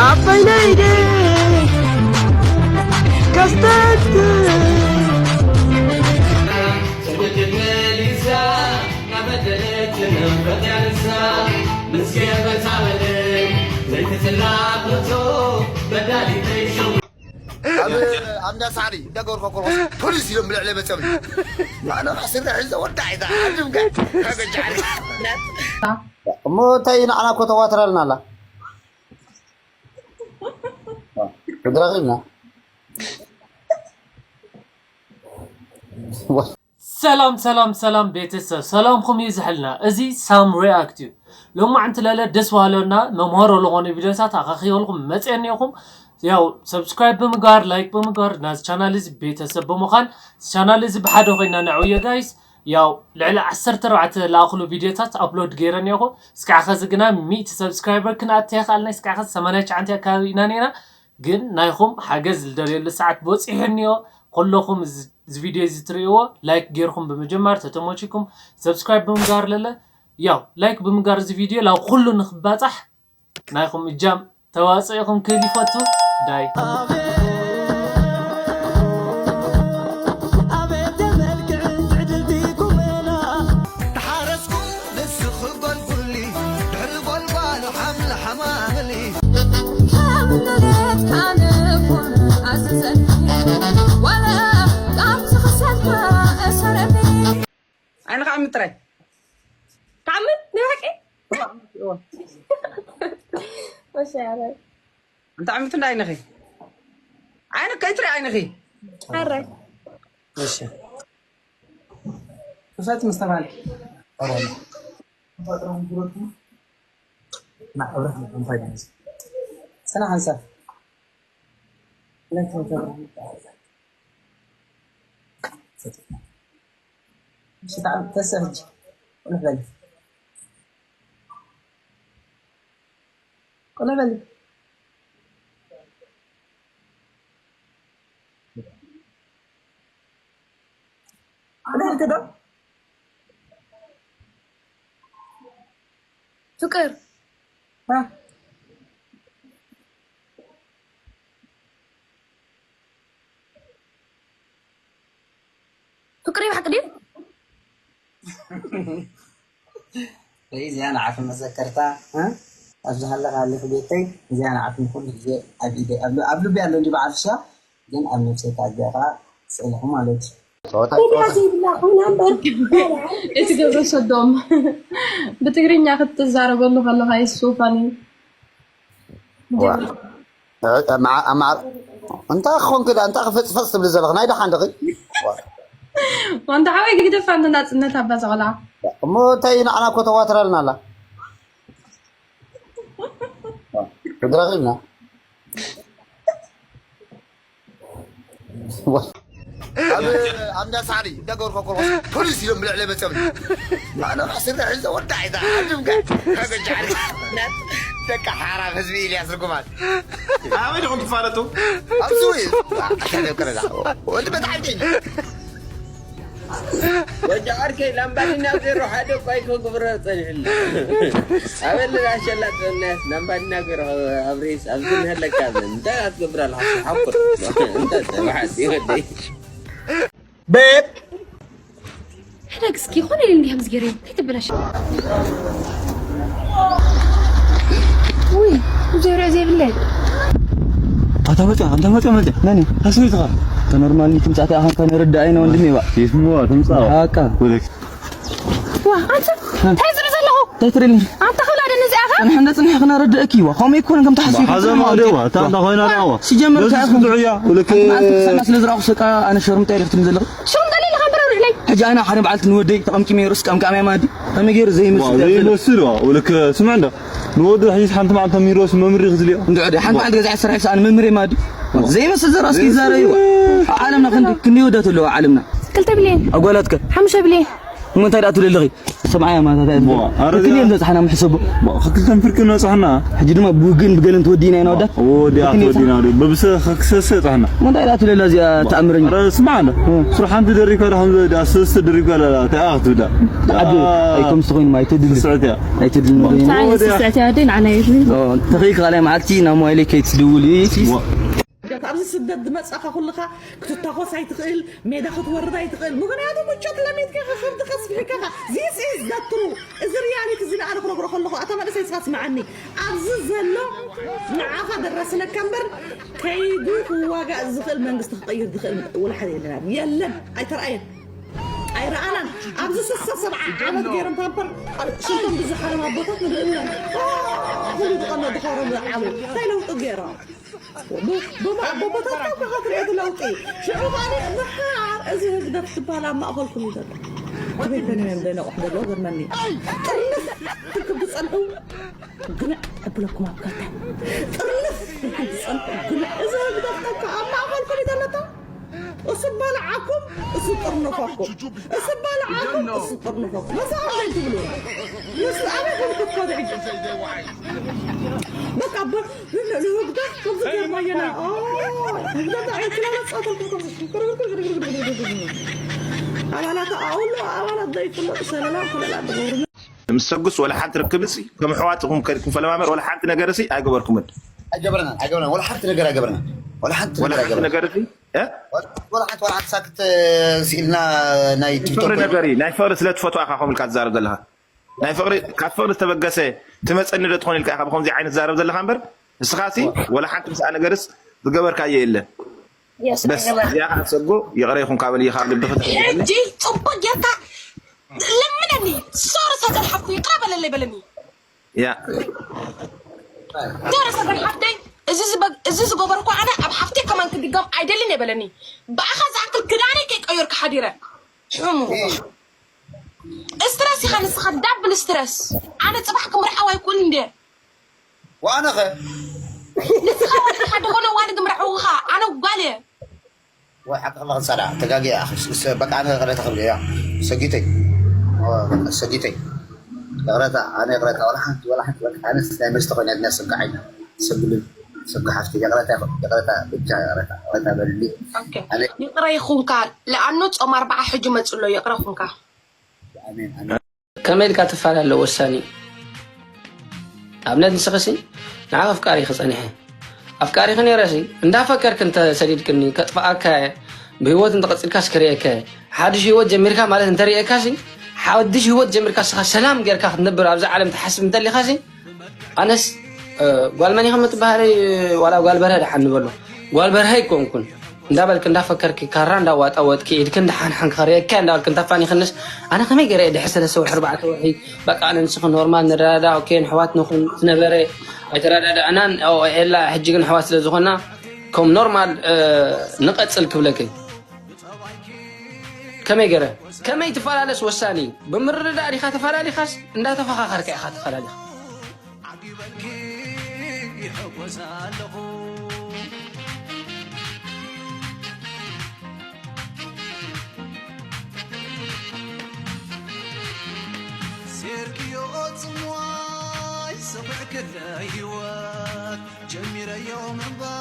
ኣባይ ናይደ ከስተት ኣብ ኣንዳ ሳዕሪ እንዳ ገበርኮ ኮርኮስ ፖሊስ ኢሎም ብልዕለ መጸም ኣነ ስረ ሕዘ ወዳ ኣይታ ዓድምካ ተገጃሪ እሞ እንታይ ንዓና እኮ ተዋትራልና ኣላ ተድረኺብና ሰላም ሰላም ሰላም ቤተሰብ ሰላምኩም ይብዝሐልና። እዚ ሳም ሪኣክት እዩ። ሎማዕንቲ ለለ ደስ በሃለና መምሃሮ ለኾነ ቪዲዮታት ኣኻኺበልኩም መፅአ እኒኹም። ያው ሰብስክራይብ ብምግባር ላይክ ብምግባር ናዚ ቻናል እዚ ቤተሰብ ብምዃን እዚ ቻናል እዚ ብሓደ ኮይና ነዕውዮ ጋይስ። ያው ልዕሊ ዓሰርተ ኣርባዕተ ለኣኽሉ ቪዲዮታት ኣፕሎድ ገይረ እኒኹ። እስካዕ ኸዚ ግና ሚእቲ ሰብስክራይበር ክንኣቲ ኣይኸኣልናይ። እስካዕ ኸዚ ሰማንያ ትሽዓተ ኣካባቢ ኢና ነይና። ግን ናይኹም ሓገዝ ዝደልየሉ ሰዓት በፂሑ እኒኦ። ኩለኹም እዚ ቪድዮ እዚ ትርእይዎ ላይክ ጌርኩም ብምጅማር ተተሞቺኩም ሰብስክራይብ ብምግባር ለለ ያው ላይክ ብምግባር እዚ ቪድዮ ላብ ኩሉ ንክባፃሕ ናይኹም እጃም ተዋፅኢኹም ክብል ይፈቱ ዳይ ዓይንኻ ዓምት ጥራይ ክዓምት ናይ ብሓቂ እወ። እሺ ኣረ እንተ ዓምት እንዳ ዓይንኺ ዓይንኪ ከይትሪ ዓይንኺ ኣረ እሺ ክፈት ምስተባለ ሰና ሓንሳብ ተስእ ሕጂ ቁልፍ በሊ ቁልፍ በሊ ቁልፍ በሊ ፍቅር ፍቅሪ ብሓቂ ድዩ? እዚኣ ንዓኺ መዘከርታ ኣብዚ ሃለኻ ኣለኺ ቤተይ እዚኣ ንዓኺ ኩሉ ግዜ ኣብ ኢደይ ኣብ ልቢ ኣሎ እንዲ ብዓፍሻ ግን ኣብ ነብሰይ ካዚኣ ከዓ ስእልኺ ማለት እዩ። ጸወታ ጸወታ ዘይብላ ኮይና እምበር እቲ ግብረ ሰዶም ብትግርኛ ክትዛረበሉ ከለካ ይስውፋን እዩ። እንታይ ክኾንክ ዳ እንታይ ክፈፅፈፅ ትብሊ ዘለኽ ናይ ደሓን ድኺ ወንታ ሓወይ ግግደፋ እንተ ናፅነት ኣባ ዘቆልዓ እሞ እንታይ ንዓና እኮ ተዋትራልና ኣላ ተድረኺብና ኣብ ኣንዳ ሳዕሪ እንዳገበርኩ ኮርኮስ ፖሊስ ኢሎም ብልዕለ መፀም ኣነ ስረ ሕዘ ወዳ ኣይታ ዓድምካ ተገጃሪ ደቂ ሓራም ህዝቢ ኢልያስ ርጉማት ኣበይ ዲኹም ትፋለጡ ኣብዚ ወይ ወዲ በጣዕሚ ወዲ ዓርከይ ላምባዲና ዜሮ ሓደ እኳ ኣይከግብረ ፀኒሕና ኣበለና ሸላ ጥበናያስ ላምባዲና ዜሮ ኣብሬስ ኣብዚ ንህለካ እንታይ ኣትገብር ኣለካ ሓቁር እንታይ ተባሓት ይወደይ ቤብ ሕደግ እስኪ ይኾነ ኢሉ እንዲህ ምዝገር ከይትበላሽ ውይ ብዙ ርኦ ዘይብለይ ኣታ መጽ ኣንተ መጽ መጽ ነኒ ኣስሚትኻ ተኖርማል ኒክ ምጻተ ኣኸን ከነረዳ ኣይነ ወንድሜ ባ ይስሙዋ ትምጻ ኣቃ ወለክ ዋ ኣንተ እንታይ ዝርኢ ዘለኹ እንታይ ትሪኒ ኣንተ ክብላ ደን እዚኣ ኸ ንሕና ጽንሕ ክነረድእኪ ዋ ኸመይ ይኮን ከም ተሓስቢ ሓዘማ ደዋ ታንታ ኮይና ደዋ ሲጀመር በዚ ታኹ ስድዑያ ወለክ ሰማ ስለ ዝረኣኹ ሰቃ ኣነ ሸርምጣ ኢለ ክትም ዘለኹ ሽሩም ደሊልኻ እምበር ኣውሪድለይ ሕጂ ኣነ ሓደ በዓልቲ ንወደይ ተቐምቂመ ርእስ ቀምቃምያ ማዲ ከመይ ገይሩ ዘይመስል ዘይመስል ዋ ወለክ ስምዕ እንዳ ንወዲ ሕጂስ ሓንቲ መዓልቲ ሚሮስ መምሪ ክዝልዮ እንድዕዲ ሓንቲ መዓልቲ ገዛ ስራሕ ይሰኣን መምሪ ማዲ ዘይመስል ዘራእስኪ ይዛረዩ ዓለምና ክንዲ ክንዲ ወዳት ኣለዋ ዓለምና ክልተ ብልየን ኣጓላትከ ሓሙሽተ ብልየን እሞ እንታይ ደኣ ትብል ኣለኺ? ሰምዓያ ማለት እንታይ? እሞ፣ ኣረ፣ ክክልኤን እዚኣ በጻሕና ምሕሰቦ። እሞ፣ ክክልተን ፍርቂ ንበጻሕና። ሕጂ ድማ ብውግእን ብገለን ተወዲእና ኢና ወዳት። ወዲኣ ክክልኤን ተወዲእና ወዲእ። በብሰ ክክሰሰ በጻሕና። እሞ እንታይ ደኣ ትብል ኣላ እዚኣ ተኣምረኛ? ኣረ፣ ስማዕ ኣሎ። እ። ስራሕ ሓንቲ ደሪብካ ዶ ከምዚ ደኣ ሰለስተ ደሪብካ ኣላ፣ እንታይ ኣኻ ትብዳ? ዓዲ፣ ኣይ፣ ከምዚ ተኾይኑ ማለት ኣይተድልን። ስስዕት እያ። ኣይተድልን እሞ፣ ወዲእና። እንታይ ወዲኣ። ስስዕት እያ፣ ኣደይ ንዓና የድልን። ኦ፣ ተኸይልካ ካልኣይ መዓልቲ ናብ ሞባይለይ ከይትድውል እዩ። እሞ። ኣብዚ ስደት ዝመጻኻ ኩልኻ ክትታኾስ ኣይትኽእል፣ ሜዳ ክትወርድ ኣይትኽእል። ምኽንያቱ ምቾት ለሚድካ ኢኻ፣ ከብድኻ ኣስፊሕካ ኢኻ። This is the true። እዚ ሪያሊቲ እዚ ንኣነ ክነግሮ ከለኹ፣ ኣታ መንእሰይ ንስኻ ስምዓኒ። ኣብዚ ዘሎ ንዓኻ ደራስነካ እምበር፣ ከይዱ ክዋጋእ ዝኽእል መንግስቲ ክቐይር ዝኽእል ወላ ሓደ የለን። የለን፣ ኣይተረኣየን። ኣይረኣናን። ኣብዚ ስሳ ሰብዓ ዓመት ገይሮም ፓምፐር፣ ኣብ ሽንቶም ብዝሓረም ኣቦታት ንርኢ ኣለና። ኦ፣ ኩሉ ዝቐመ ድኾሮም ዝዓቡ። እንታይ ለውጢ ገይሮም? ብ-፣ ብማ-፣ ኣቦታትና እኮ ክትሪኦ እቲ ለውጢ። ሽዑ ከኣ ድሓር እዚ ህግደፍ ትበሃል ኣብ ማእኸልኩም እዩ ዘሎ። ክበይ ፈንዮም ደነቑሕ ዘለዎ ገርመኒ። ጥርንፍ ትክብ ዝጸንሑ ግንዕ እብለኩም ኣብ ከርተ። ጥርንፍ ትክብ ዝጸንሑ ግንዕ። እዚ ህግደፍ እኮ ኣብ ማእኸልኩም እዩ ዘሎ እኮ። እሱ በልዓኩም፣ እሱ ጥርንፈኩም። እሱ በልዓኩም፣ እሱ ጥርንፈኩም። መሳኹም ዘይትብሉ። ምስ ኣበይ ኮንኩም ክትከዱ ሕጂ? በቃ፣ ብ-፣ ን-፣ ንህግደፍ ከምዚ ገርማ የላ። ኦ፣ ህግደፍ እንታይ ዓይነት ክላላት ጸወተልኩም ከምዚ? ኣባላት ኣውሎ፣ ኣባላት ዘይፍለጡ ሰለላ፣ ኮለላ ዝገብሩ። ምስ ሰጉስ ወላ ሓንቲ ርክብሲ፣ ከም ኣሕዋት ኢኹም ከድኩም ፈለማመር፣ ወላ ሓንቲ ነገርሲ ኣይገበርኩምን። ኣይገበርናን፣ ኣይገበርናን። ወላ ሓንቲ ነገር ኣይገበርናን። ወላ ሓንቲ ወላ ነገር ሓንቲ ኣይገበርናን። ነገርሲ፣ እ? ወላ፣ ወላ ሓንቲ፣ ወላ ሓንቲ ሳክት፣ እ፣ ስኢልና ናይ ፍቕሪ ቲክቶክ ወይ ነገር እዩ። ናይ ፍቕሪ ስለ ትፈትዋ ኢኻ ከምኡ ኢልካ ትዛረብ ዘለኻ። ናይ ፍቕሪ፣ ካብ ፍቕሪ ዝተበገሰ ትመጸኒ ዶ ትኾን ኢልካ ኢኻ ብኸምዚ ዓይነት ትዛረብ ዘለኻ እምበር፣ ንስኻሲ ወላ ሓንቲ ምስኣ ነገርስ ዝገበርካዮ የለን። የስ፣ በስ፣ ኣይገበርናን። እዚኣ ኸዓ ሰጎ፣ ይቕረ ይኹን ካብ ልብኻ፣ ልብኺ ተረዲእኒ። ሕጂ ጽቡቕ ጌርካ ለምነኒ፣ ሶሪ ሰገር ሓፍኩ፣ ይቕረ በለለይ በለኒ። ያ። ሶሪ ሰገር ሓፍተይ፣ እዚ ዝበ-፣ እዚ ዝገበርኩ ኣነ ኣብ ሓፍተይ ከማን ክድገም ኣይደልን እየ በለኒ። ብኣኻ ዝኣክል ክዳነይ ከይቀየርኩ ሓዲረ። ሕሙ። ስትረስ ኢኻ ንስኻ፣ ዳብል ስትረስ። ኣነ ጽባሕ ክምርዓው ኣይክእልን እንድየ። ወኣነኸ? ንስኻ ወዲ ሓደ ኾነ ዋልድ ምርዓውኻ፣ ኣነ ጓል እየ። ወይ ሓቂ ክብላ ክንሳዳ፣ ተጋግየ፣ ኣኺ፣ ስ-፣ ስ-፣ በቃ፣ ኣነ ይቕረታ ክብል እየ፣ ያ፣ ሰጊተይ። ኦ፣ በቃ፣ ሰጊተይ። ይቕረታ፣ ኣነ ይቕረታ፣ ወላ ሓንቲ፣ ወላ ሓንቲ፣ በቃ፣ ኣነስ ናይ መስተ ኮይና፣ ኣድና ሰብ ከዓይና፣ ሰብ ብልብ፣ ሰብ ከሓፍቲ፣ ይቕረታ፣ ይቕረታ፣ ብቻ ይቕረታ፣ ይቕረታ በልልኝ። ኦኬ። ኣነ ይቕረ ይኹንካ፣ ለኣኑ ጾም ኣርብዓ ሕጂ መጽእ ኣሎ፣ ይቕረ ይኹንካ። ኣሜን፣ ኣሜን። ከመይ ኢልካ ትፈላለ ወሳኒ እዩ። ኣብነት ንስኺሲ ንዓኺ ኣፍቃሪ ኢኺ ጸኒሐ። ኣፍቃሪ ኢኺ ነይረሲ፣ እንዳፈቀርክ እንተ ሰዲድክኒ ከጥፍኣካ እየ፣ ብህይወት እንተ ቀጺልካስ ክርእየካ እየ። ሓድሽ ህይወት ጀሚርካ ማለት እንተ ርእየካሲ፣ ሓድሽ ህይወት ጀሚርካ ንስኻ ሰላም ጌርካ ክትነብር ኣብዛ ዓለም ትሓስብ እንተሊኻሲ፣ ኣነስ፣ እ፣ ጓል መን ኢኺ ምትበሃለይ፣ ዋላ ጓል በርሀ ደሓን ንበሎ። ጓል በርሀ ኣይኮንኩን። እንዳበልክ እንዳፈከርክ ካራ እንዳዋጣወጥክ ኢድክ እንዳሓንሓንክ ክርእየካ እንዳበልክ እንታፋኒኽንስ ኣነ ከመይ ገይረ እየ ድሕሪ ሰለስተ ወርሒ ኣርባዕተ ወርሒ በቃ ኣነ ንስኺ ኖርማል ንረዳዳ ኦኬ ንሕዋት ንኹን ዝነበረ ኣይተረዳዳእናን ኦ ኤላ ሕጂ ግን ኣሕዋት ስለ ዝኾና ከም ኖርማል እ፣ ንቐጽል ክብለኪ ከመይ ገይረ ከመይ ትፈላለስ ወሳኒ እዩ ብምርድዳእ ዲኻ ተፈላሊኻስ እንዳተፈኻኸርካ ኢኻ ተፈላሊኻ ዓጊበልኪ ይሕጎስ ኣለኹ ሴርክዮ ጽምዋይ ስኹዕ ክለ ህይወት ጀሚረዮ ምንባር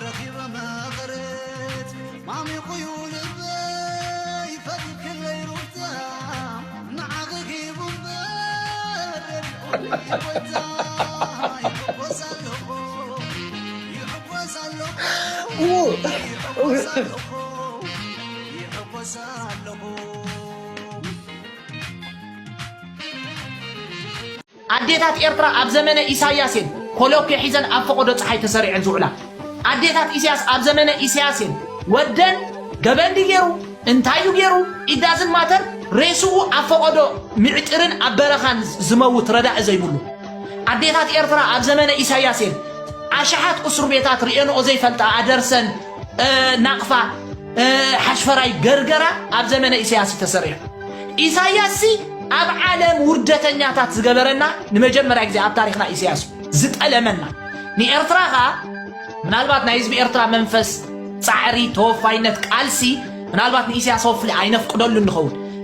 ረኺበ መቐረት ማሚቑዩ ልበይ ፈዲክለይ ሩታ ንዓኺ ሂቡ እምበር ረዲኡኒ ጎይታ ይሕጎስ ኣለኹ ይሕጎስ ኣለኹ ይሕጎስ ኣለኹ ይሕጎስ ኣለኹ ኣዴታት ኤርትራ ኣብ ዘመነ ኢሳያስ እየን ኮሎኩዮ ሒዘን ኣብ ፈቖዶ ጸሓይ ተሰሪዐን ዝውዕላ። ኣዴታት ኢሳያስ ኣብ ዘመነ ኢሳያስ እየን ወደን ገበን ድዩ ገይሩ እንታይ እዩ ገይሩ it doesn't matter ሬስኡ ኣብ ፈቖዶ ምዕጥርን ኣብ በረኻን ዝመውት ረዳኢ ዘይብሉ። ኣዴታት ኤርትራ ኣብ ዘመነ ኢሳያስ እየን ኣሽሓት እስር ቤታት ርእየንኦ ዘይፈልጣ ኣደርሰን እ፣ ናቕፋ እ፣ ሓሽፈራይ ገርገራ ኣብ ዘመነ ኢሳያስ እዩ ተሰሪሑ። ኢሳያስ ሲ ኣብ ዓለም ውርደተኛታት ዝገበረና ንመጀመርያ ግዜ ኣብ ታሪኽና ኢሳያስ እዩ ዝጠለመና። ንኤርትራ ኸኣ ምናልባት ናይ ህዝቢ ኤርትራ መንፈስ ጻዕሪ፣ ተወፋይነት፣ ቃልሲ ምናልባት ንኢሳያስ ሆፍሊ ኣይነፍቅደሉ ንኸውን።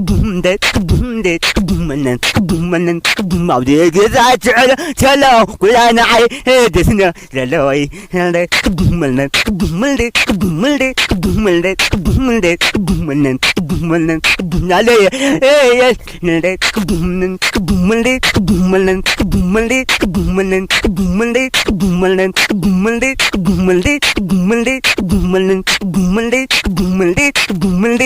ክቡም እንደ ክቡም እንደ ክቡም መነን ክቡም መነን ክቡም ኣብ ገዛ ትዕሎ ተሎ ኩላ ንዓይ ደስነ ዘለወይ ክቡም መነን ክቡም እንደ ክቡም እንደ ክቡም እንደ ክቡም እንደ ክቡም መነን ክቡም መነን ክቡም ናለየ ክቡም ክቡም እንደ ክቡም እንደ ክቡም መነን ክቡም እንደ ክቡም መነን ክቡም እንደ ክቡም መነን ክቡም እንደ ክቡም እንደ ክቡም እንደ ክቡም መነን ክቡም እንደ ክቡም እንደ ክቡም እንደ